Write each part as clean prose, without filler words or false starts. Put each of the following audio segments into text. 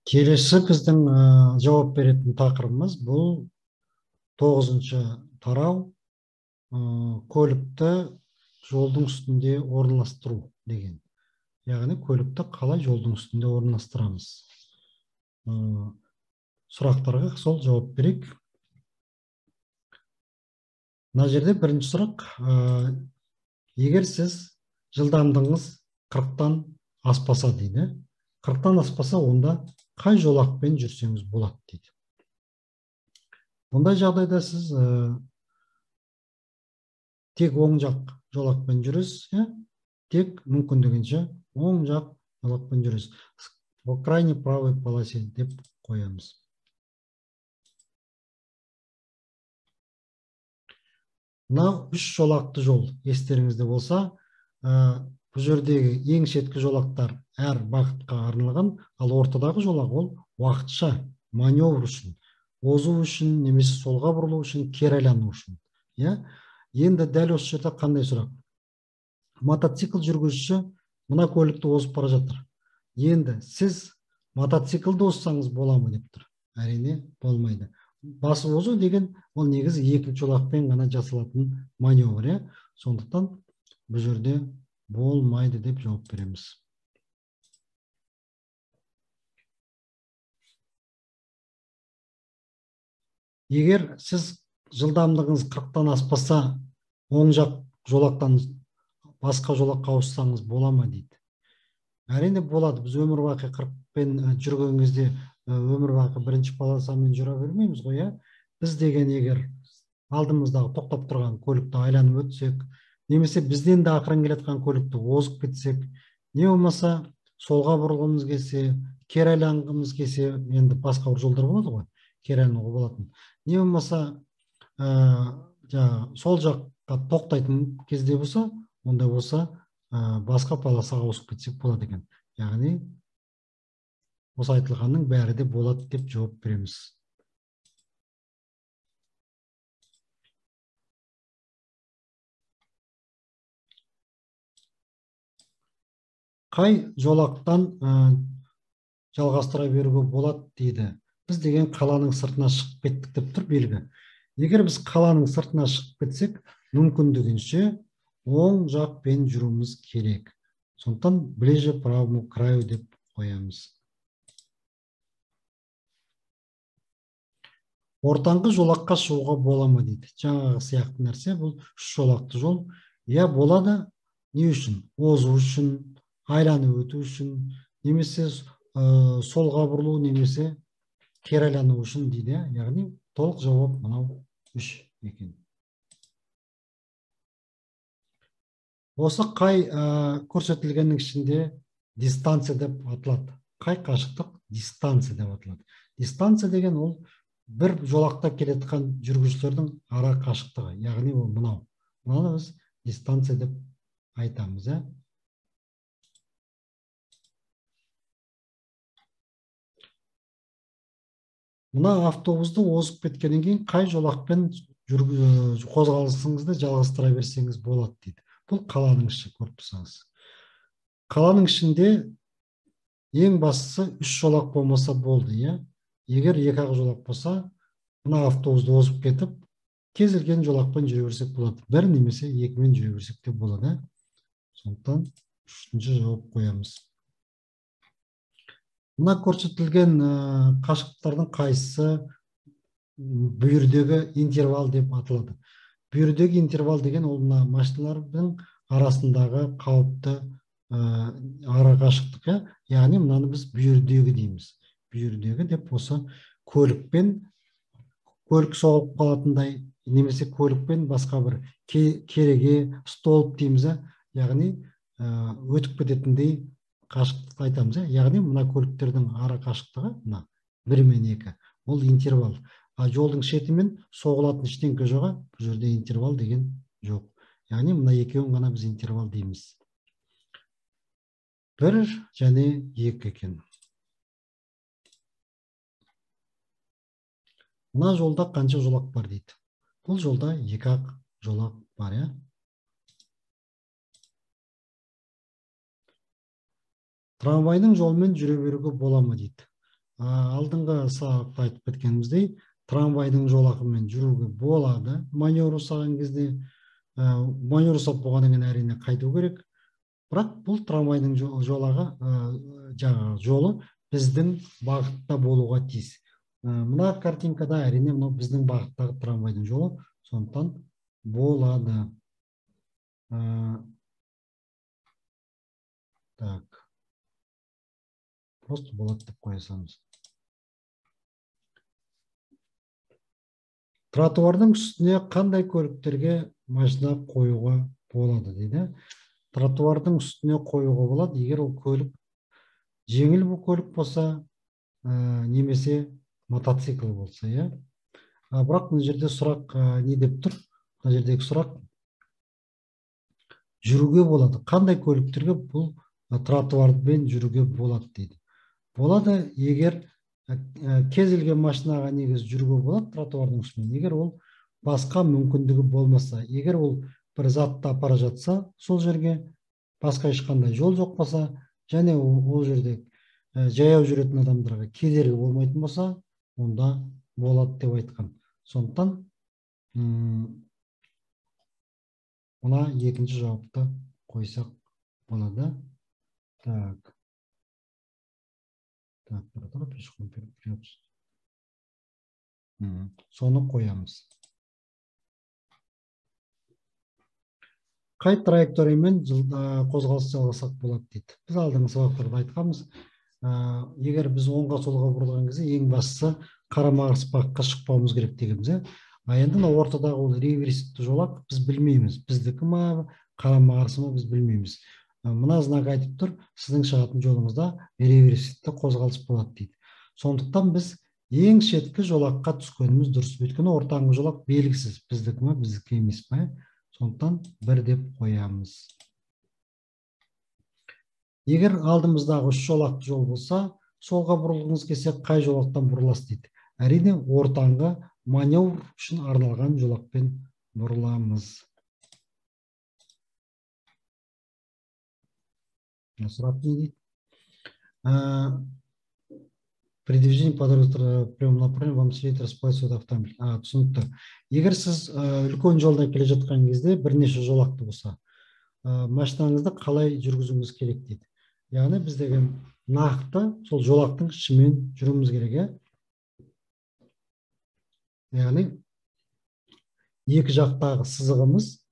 Келесі біздің жауап беретін тақырыбымыз бұл 9-шы тарау, көлікті жолдың үстінде орналастыру деген. Яғни көлікті қалай жолдың үстінде орналастырамыз? Сұрақтарға сол жауап берейік. Мына жерде бірінші сұрақ, егер сіз жылдамдығыңыз 40-тан аспаса дейді. 40-тан аспаса, онда қай жолақпен жүрсеңіз болады дейді. Бұндай жағдайда сіз тек оң жақ жолақпен жүресіз, тек мүмкіндігінше оң жақ жолақпен жүресіз. По крайней правой полосе деп қоямыз. Мынау үш жолақты жол, естеріңізде болса, бұл жердегі ең шеткі жолақтар әр бағытқа арналған, ал ортадағы жолақ ол уақытша маневр үшін, озу үшін, немесе солға бұрылу үшін, кері айлану үшін. Енді дәл осы жерде қандай сұрақ? Мотоцикл жүргізуші мына көлікті озып бара жатыр. Енді сіз мотоциклді озсаңыз бола ма деп тұр. Әрине болмайды. Басып озу деген ол негізі екінші жолақпен ғана жасалатын маневр. Сондықтан бұл жерде болмайды деп жауап береміз. Егер сіз жылдамдығыңыз 40-тан аспаса, оң жақ жолақтан басқа жолаққа ауыссаңыз бола ма дейді. Әрине болады. Біз өмір бақи 40-пен жүрген кезде өмір бақи бірінші полосамен жүре бермейміз ғой, иә? Біз деген егер алдымыздағы тоқтап тұрған көлікті айланып өтсек, немесе бізден де ақырын келе жатқан көлікті озып кетсек, не болмаса солға бұрылғымыз келсе, кері айланғымыз келсе, енді басқа бір жолдар болады ғой, кері айлануға болатын. Не болмаса сол жаққа тоқтайтын кезде болса, ондай болса басқа полосаға ауысып кетсек болады екен. Яғни осы айтылғанның бәрі де болады деп жауап береміз. Қай жолақтан жалғастыра беруге болады дейді. Біз деген қаланың сыртына шығып кеттік деп тұр белгі. Егер біз қаланың сыртына шығып кетсек, мүмкіндігінше оң жақпен жүруіміз керек. Сондықтан ближе правому краю деп қоямыз. Ортаңғы жолаққа шығуға бола ма дейді. Жаңағы сияқты нәрсе, бұл үш жолақты жол. Иә, болады. Не үшін? Озу үшін, айланып өту үшін, немесе солға бұрылу, немесе кері айлану үшін дейді. Яғни толық жауап мынау 3 екен. Осы қай көрсетілгеннің ішінде дистанция деп аталады? Қай қашықтық дистанция деп аталады? Дистанция деген ол бір жолақта келе жатқан жүргізушілердің ара қашықтығы, яғни ол мынау. Мынаны біз дистанция деп айтамыз. Мына автобусты озып кеткеннен кейін қай жолақпен қозғалысыңызды жалғастыра берсеңіз болады дейді. Бұл қаланың іші, көріп тұрсаңыз. Қаланың ішінде ең бастысы үш жолақ болмаса болды, иә? Егер екі ақ жолақ болса, мына автобусты озып кетіп, кез келген жолақпен жүре берсек болады. Бір немесе екімен жүре берсек те болады. Сондықтан үшінші жауап қоямыз. Мына көрсетілген қашықтықтардың қайсысы бүйірдегі интервал деп аталады? Бүйірдегі интервал деген ол мына машиналардың арасындағы қауіпті ара қашықтық, яғни мынаны біз бүйірдегі дейміз. Бүйірдегі деп осы көлікпен көлік соғылып қалатындай, немесе көлікпен басқа бір кереге, столб дейміз, яғни өтіп кететіндей қашықтықты айтамыз. Яғни мына көліктердің ара қашықтығы мына 1 мен 2, ол интервал. А жолдың шетімен соғылатын ештеңке жоқ, бұл жерде интервал деген жоқ. Яғни мына екеуін ғана біз интервал дейміз. 1 және 2 екен. Мына жолда қанша жолақ бар дейді. Бұл жолда 2 ақ жолақ бар, иә. Трамвайдың жолымен жүре беруге бола ма дейді. Алдыңғы сабақта айтып кеткеніміздей, трамвайдың жолағымен жүруге болады маневр жасаған кезде. Маневр жасап болғаннан кейін әрине қайту керек. Бірақ бұл трамвайдың жолағы, жаңағы жолы біздің бағытта болуға тиіс. Мына картинкада әрине мынау біздің бағыттағы трамвайдың жолы, сондықтан болады. Так. Просто болады деп қоя саламыз. Тротуардың үстіне қандай көліктерге машина қоюға болады дейді. Тротуардың үстіне қоюға болады, егер ол көлік жеңіл бұл көлік болса, немесе мотоцикл болса, иә. Бірақ мына жерде сұрақ не деп тұр? Мына жердегі сұрақ жүруге болады. Қандай көліктерге бұл тротуармен жүруге болады дейді. Болады, егер кез келген машинаға негізі жүруге болады тротуардың үстімен, егер ол басқа мүмкіндігі болмаса, егер ол бір затты апара жатса, сол жерге басқа ешқандай жол жоқ болса, және ол жерде жаяу жүретін адамдарға кедергі болмайтын болса, онда болады деп айтқан. Сондықтан мына екінші жауапты қойсақ болады. Так. Так, соны қоямыз. Қай траекториямен қозғалыс жалғасақ болады дейді. Біз алдыңғы сабақтарда айтқанбыз, егер біз оңға солға бұрылған кезде ең бастысы қарама-қарсы бағытқа шықпауымыз керек дегенбіз. А енді мына ортадағы ол реверсивті жолақ біз білмейміз. Біздікі ма, қарама-қарсы ма біз білмейміз. Мына знак айтып тұр, сіздің шығатын жолыңызда реверсивті қозғалыс болады дейді. Сондықтан біз ең шеткі жолаққа түскеніміз дұрыс. Өйткені ортаңғы жолақ белгісіз, біздікі ма, біздікі емес па. Сондықтан бір деп қоямыз. Егер алдымыздағы үш жолақты жол болса, солға бұрылғыңыз келсе, қай жолақтан бұрыласыз дейді. Әрине, ортаңғы маневр үшін арналған жолақпен бұрыламыз. Сұрақ не дейді? При движении по дороге прямом направлении вам следует располагать свой автомобиль. Түсінікті. Егер сіз үлкен жолдан келе жатқан кезде бірнеше жолақты болса, машинаңызды қалай жүргізуіңіз керек дейді. Яғни біз деген нақты сол жолақтың ішімен жүруіміз керек, иә? Яғни екі жақтағы сызығымыз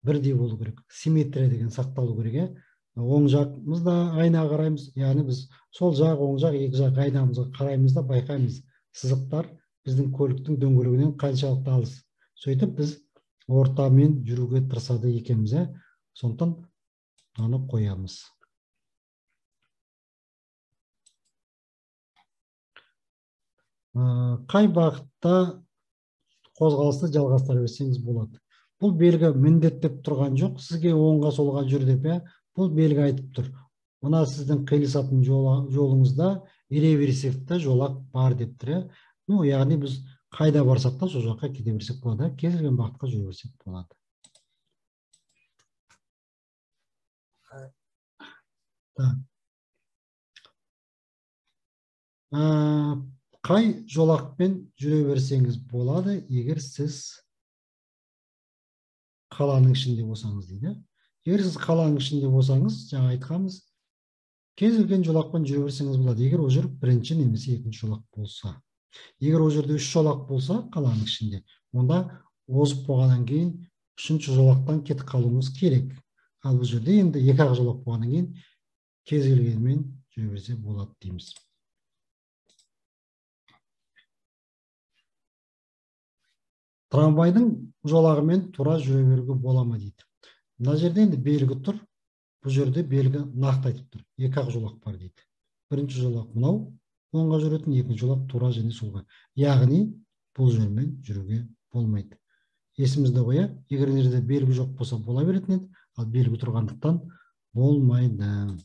бірдей болу керек. Симметрия деген сақталу керек, иә? Оң жағымызда айна қараймыз, яғни біз сол жақ, оң жақ, екі жақ айнамызға қараймыз да байқаймыз, сызықтар біздің көліктің дөңгелегінен қаншалықты алыс. Сөйтіп біз ортамен жүруге тырысады екенбіз, ә? Сондықтан мынаны қоямыз. Қай бағытта қозғалысты жалғастыра берсеңіз болады. Бұл белгі міндеттеп тұрған жоқ, сізге оңға солға жүр деп, ә? Бұл белгі айтып тұр. Мына сіздің қиылысатын жолыңызда реверсивті жолақ бар деп тұр. Ну, яғни біз қайда барсақ та сол жаққа кете берсек болады, кез келген бағытқа жүре берсек болады. Так. Қай жолақпен жүре берсеңіз болады, егер сіз қаланың ішінде болсаңыз дейді. Егер сіз қаланың ішінде болсаңыз, жаңа айтқанбыз, кез келген жолақпен жүре берсеңіз болады, егер ол жер бірінші немесе екінші жолақ болса. Егер ол жерде үш жолақ болса қаланың ішінде, онда озып болғаннан кейін үшінші жолақтан кетіп қалуыңыз керек. Ал бұл жерде енді екі ақ жолақ болғаннан кейін кез келгенмен жүре берсе болады дейміз. Трамвайдың жолағымен тура жүре беруге бола ма дейді. Мына жерде енді белгі тұр, бұл жерде белгі нақты айтып тұр. Екі ақ жолақ бар дейді. Бірінші жолақ мынау, оңға жүретін, екінші жолақ тура және солға. Яғни бұл жермен жүруге болмайды. Есімізде ғой, егер мына жерде белгі жоқ болса бола беретін еді, ал белгі тұрғандықтан болмайды.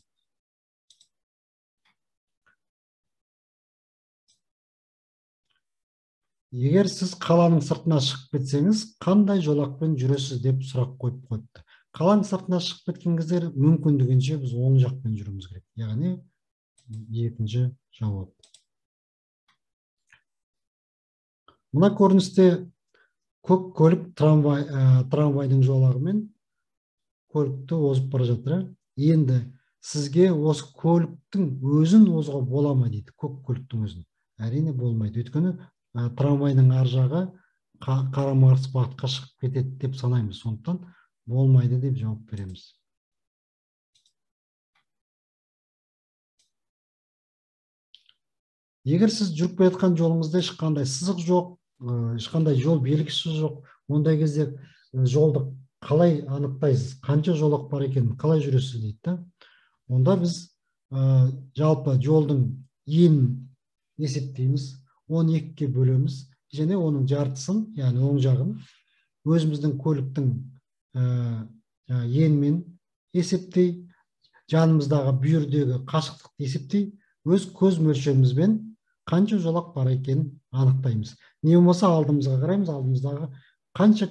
Егер сіз қаланың сыртына шығып кетсеңіз, қандай жолақпен жүресіз деп сұрақ қойып қойыпты. Қаланың сыртына шығып кеткен кезде мүмкіндігінше біз оң жақпен жүруіміз керек. Яғни екінші жауап. Мына көріністе көк көлік трамвайдың жолағымен көлікті озып бара жатыр. Енді сізге осы көліктің өзін озуға бола ма дейді, көк көліктің өзін. Әрине болмайды, өйткені трамвайдың ар жағы қарама-қарсы бағытқа шығып кетеді деп санаймыз. Сондықтан болмайды деп жауап береміз. Егер сіз жүріп келе жатқан жолыңызда ешқандай сызық жоқ, ешқандай жол белгісі жоқ, ондай кезде жолды қалай анықтайсыз, қанша жолақ бар екенін қалай жүресіз дейді да. Онда біз жалпы жолдың енін есептейміз, 12-ге бөлеміз және оның жартысын, яғни оң жағын өзіміздің көліктің енімен есептей, жанымыздағы бүйірдегі қашықтықты есептей, өз көз мөлшерімізбен қанша жолақ бар екенін анықтаймыз. Не болмаса алдымызға қараймыз, алдымыздағы қанша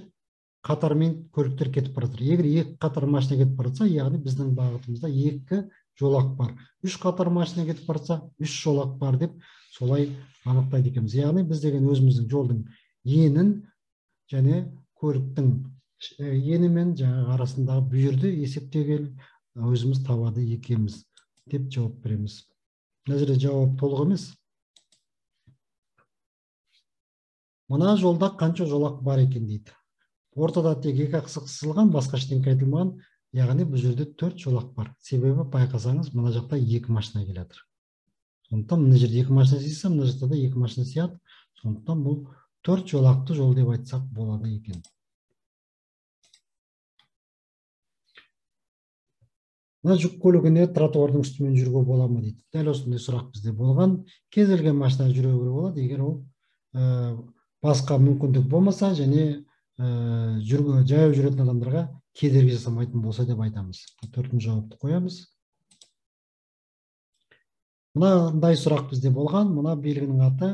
қатармен көліктер кетіп бара жатыр. Егер екі қатар машина кетіп бара жатса, яғни біздің бағытымызда екі жолақ бар. Үш қатар машина кетіп бара жатса, үш жолақ бар деп солай анықтайды екенбіз. Яғни біз деген өзіміздің жолдың енін және көліктің ені мен жаңағы арасындағы бүйірді есептеген өзіміз табады екенбіз деп жауап береміз. Мына жерде жауап толық емес. Мына жолда қанша жолақ бар екен дейді. Ортада тек екі ақ сызық сызылған, басқа ештеңе айтылмаған. Яғни бұл жерде 4 жолақ бар. Себебі байқасаңыз, мына жақта екі машина келе жатыр. Сондықтан мына жерде екі машина сыйса, мына жақта да екі машина сияды. Сондықтан бұл 4 жолақты жол деп айтсақ болады екен. Мына жүк көлігіне тротуардың үстімен жүруге бола ма дейді. Дәл осындай сұрақ бізде болған. Кез келген машина жүре беруге болады, егер ол басқа мүмкіндік болмаса және жаяу жүретін адамдарға кедергі жасамайтын болса деп айтамыз. Төртінші жауапты қоямыз. Мынандай сұрақ бізде болған. Мына белгінің аты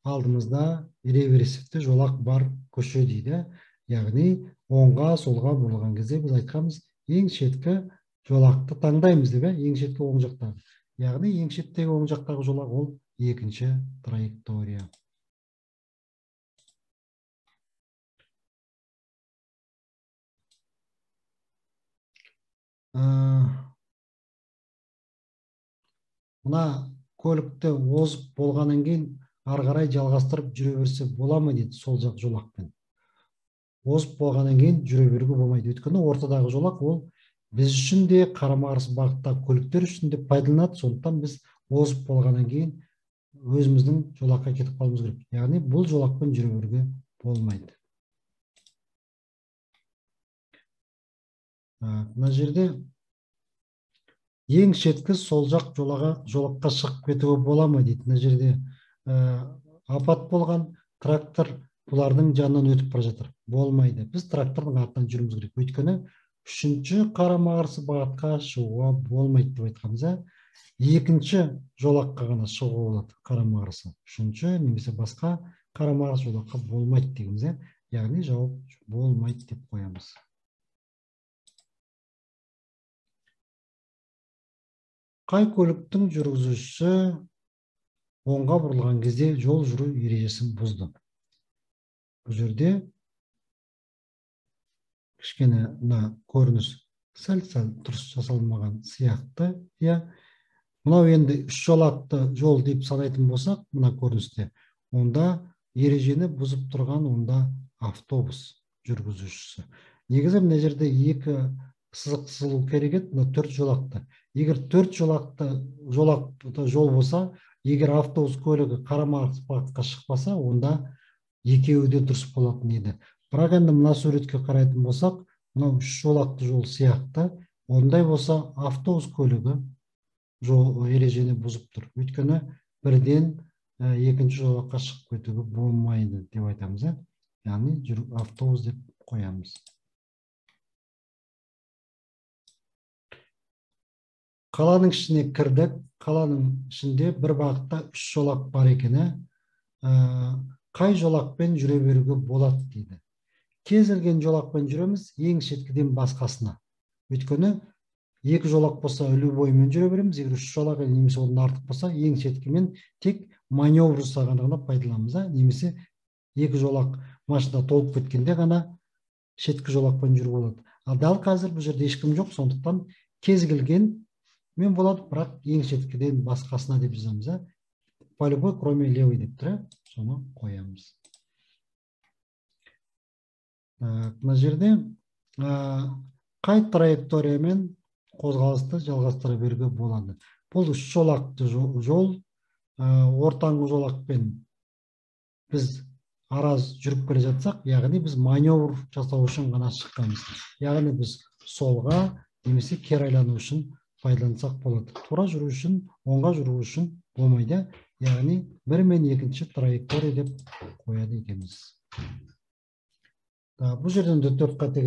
алдымызда реверсивті жолақ бар көше дейді. Яғни оңға солға бұрылған кезде біз айтқанбыз, ең шеткі жолақты таңдаймыз деп, ең шеткі оң жақтағы. Яғни ең шеттегі оң жақтағы жолақ ол екінші траектория. Мына көлікті озып болғаннан кейін ары қарай жалғастырып жүре берсе бола ма дейді сол жақ жолақпен. Озып болғаннан кейін жүре беруге болмайды. Өйткені ортадағы жолақ ол біз үшін де, қарама-қарсы бағыттағы көліктер үшін де пайдаланады. Сондықтан біз озып болғаннан кейін өзіміздің жолаққа кетіп қалуымыз керек. Яғни бұл жолақпен жүре беруге болмайды. Мына жерде ең шеткі сол жақ жолаққа шығып кетуге бола ма дейді. Мына жерде апат болған трактор бұлардың жанынан өтіп бара жатыр. Болмайды. Біз трактордың артынан жүруіміз керек. Өйткені үшінші қарама-қарсы бағытқа шығуға болмайды деп айтқанбыз. Екінші жолаққа ғана шығуға болады қарама-қарсы. Үшінші немесе басқа қарама-қарсы жолаққа болмайды дегенбіз. Яғни жауап болмайды деп қоямыз. Қай көліктің жүргізушісі оңға бұрылған кезде жол жүру ережесін бұзды? Бұл жерде кішкене мына көрініс сәл-сәл дұрыс жасалмаған сияқты. Мынау енді үш жолақты жол деп санайтын болсақ, мына көріністе, онда ережені бұзып тұрған онда автобус жүргізушісі. Негізі мына жерде екі сызық сызылу керек еді, мына төрт жолақты. Егер төрт жолақты жол болса, егер автобус көлігі қарама-қарсы бағытқа шықпаса, онда екеуі де дұрыс болатын еді. Бірақ енді мына суретке қарайтын болсақ, мынау үш жолақты жол сияқты. Ондай болса автобус көлігі жол ережені бұзып тұр. Өйткені бірден екінші жолаққа шығып кетуге болмайды деп айтамыз. Яғни автобус деп қоямыз. Қаланың ішіне кірдік. Қаланың ішінде бір бағытта үш жолақ бар екен. Қай жолақпен жүре беруге болады дейді. Кез келген жолақпен жүреміз, ең шеткіден басқасына. Өйткені Екі жолақ болса, любоймен жүре береміз. Егер үш жолақ немесе одан артық болса, ең шеткімен тек маневр жасағанда ғана пайдаланамыз, немесе екі жолақ машина толып кеткенде ғана шеткі жолақпен жүруге болады. Ал дәл қазір бұл жерде ешкім жоқ, сондықтан кез келген мен болады, бірақ ең шеткіден басқасына деп жазамыз. По любой, кроме левый деп тұр, соны қоямыз. Мына жерде қай траекториямен қозғалысты жалғастыра беруге болады? Бұл үш жолақты жол, ортаңғы жолақпен біз араз жүріп келе жатсақ, яғни біз маневр жасау үшін ғана шыққанбыз. Яғни біз солға немесе кері айлану үшін пайдалансақ болады. Тура жүру үшін, оңға жүру үшін болмайды. Яғни бір мен екінші траектория деп қояды екенбіз. Бұл жерден де төрт қате.